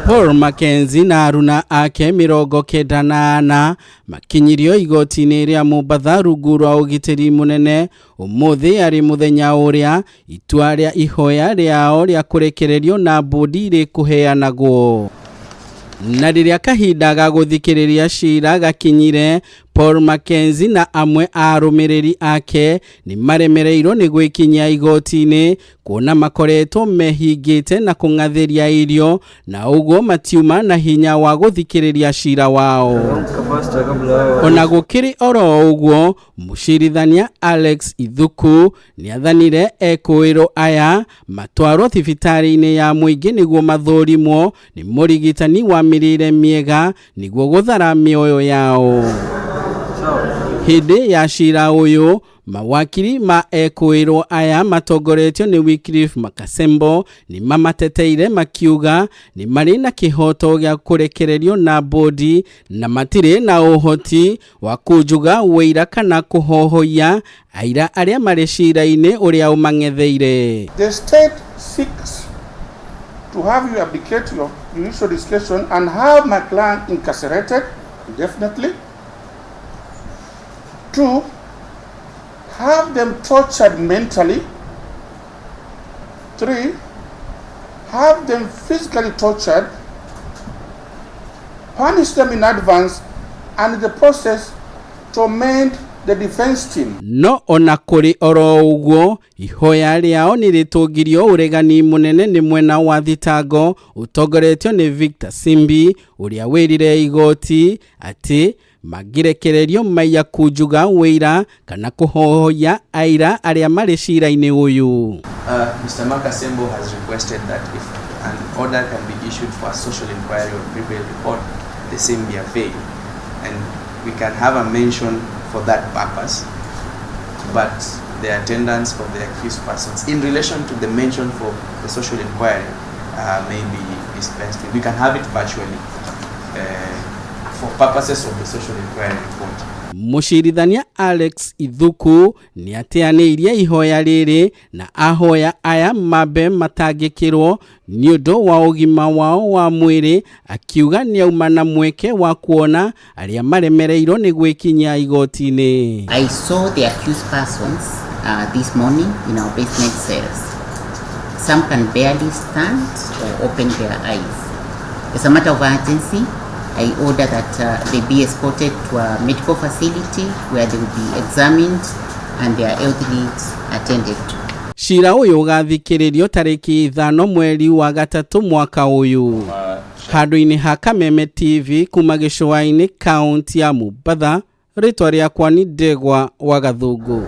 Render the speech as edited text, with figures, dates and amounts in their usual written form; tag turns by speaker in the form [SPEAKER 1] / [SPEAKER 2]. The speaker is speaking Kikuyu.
[SPEAKER 1] Paul Mackenzie na aruna ake 94 makinyirio igoti-inĩ rĩa Mombatha rungu rwa ũgitĩri mũnene ũmũthĩ arĩ mũthenya ũrĩa itua rĩa ihoya rĩao rĩa kũrekererio na mbũndi rĩkũheanagwo. Na rĩrĩa kahinda ga gũthikĩrĩria cira gakinyire, Paul Mackenzie na amwe a arũmĩrĩri ake nĩ maremereirwo nĩ gwĩkinyia igoti-inĩ kuona makoretwo mehingĩte na kũng'athĩria irio na ũguo matiuma na hinya wa gũthikĩrĩria cira wao. Ona gũkĩrĩ oro ũguo, mũcirithania Alex Ithuku nĩathanire ekũĩrwo aya matwarwo thibitarĩ-inĩ ya mũingĩ nĩguo mathũrimwo nĩ mũrigitani wa mĩrĩre mĩega nĩguo gũthara mĩoyo yao. Hĩndĩ ya cira ũyũ, mawakiri ma ekũĩrwo aya matongoretio nĩ Wycliffe Makasembo nĩ mamateteire makiuga nĩ marĩ na kĩhoto gĩa kũrekererio na bodi na matirĩ na ũhoti wa kunjuga wũira kana kũhohoia aira arĩa marĩ cira-inĩ ũrĩa ũmang'etheire.
[SPEAKER 2] The state seeks to have you abdicate your judicial discretion and have my client incarcerated indefinitely. 2, have them tortured mentally. 3, have them physically tortured, punish them in advance, and in the process torment the defense team.
[SPEAKER 1] No ona kũrĩ oro ũguo, ihoya rĩao nĩ rĩtũngirio ũregani mũnene nĩ mwena wa thitango ũtongoretio nĩ Victor Simbi ũrĩa wĩrire igoti atĩ mangĩrekererio maiya kunjuga wĩira kana kũhohoia aira arĩa marĩ cira-inĩ ũyũ.
[SPEAKER 3] Mr. Makasembo has requested that if an order can be issued for a social inquiry or pre-bail report, the same be availed. And we can have a mention for that purpose, but the attendance of the accused persons in relation to the mention for the social inquiry may be dispensed with. We can have it virtually for purposes of the social inquiry report.
[SPEAKER 1] Mũcirithania Alex Ithuku nĩ ateanĩirie ihoya rĩrĩ na ahoya aya mambe matangĩkĩrwo nĩ ũndũ wa ũgima wao wa mwĩrĩ, akiuga nĩauma na mweke wa kuona arĩa maremereirwo nĩ gwĩkinyia igoti-inĩ.
[SPEAKER 4] I saw the accused persons this morning in our basement cells. Some can barely stand or open their eyes. As a matter of urgency, I order that they be escorted to a medical facility where they will be examined and their health needs attended to.
[SPEAKER 1] Cira ũyũ ũgathikĩrĩrio tarĩki 5 mweri wa 3 mwaka ũyũ. Handũ-inĩ ha Kameme TV kuma gĩcũa-inĩ kaunti ya Mombatha, rĩtwa rĩakwa nĩ Ndegwa wa Gathũngũ.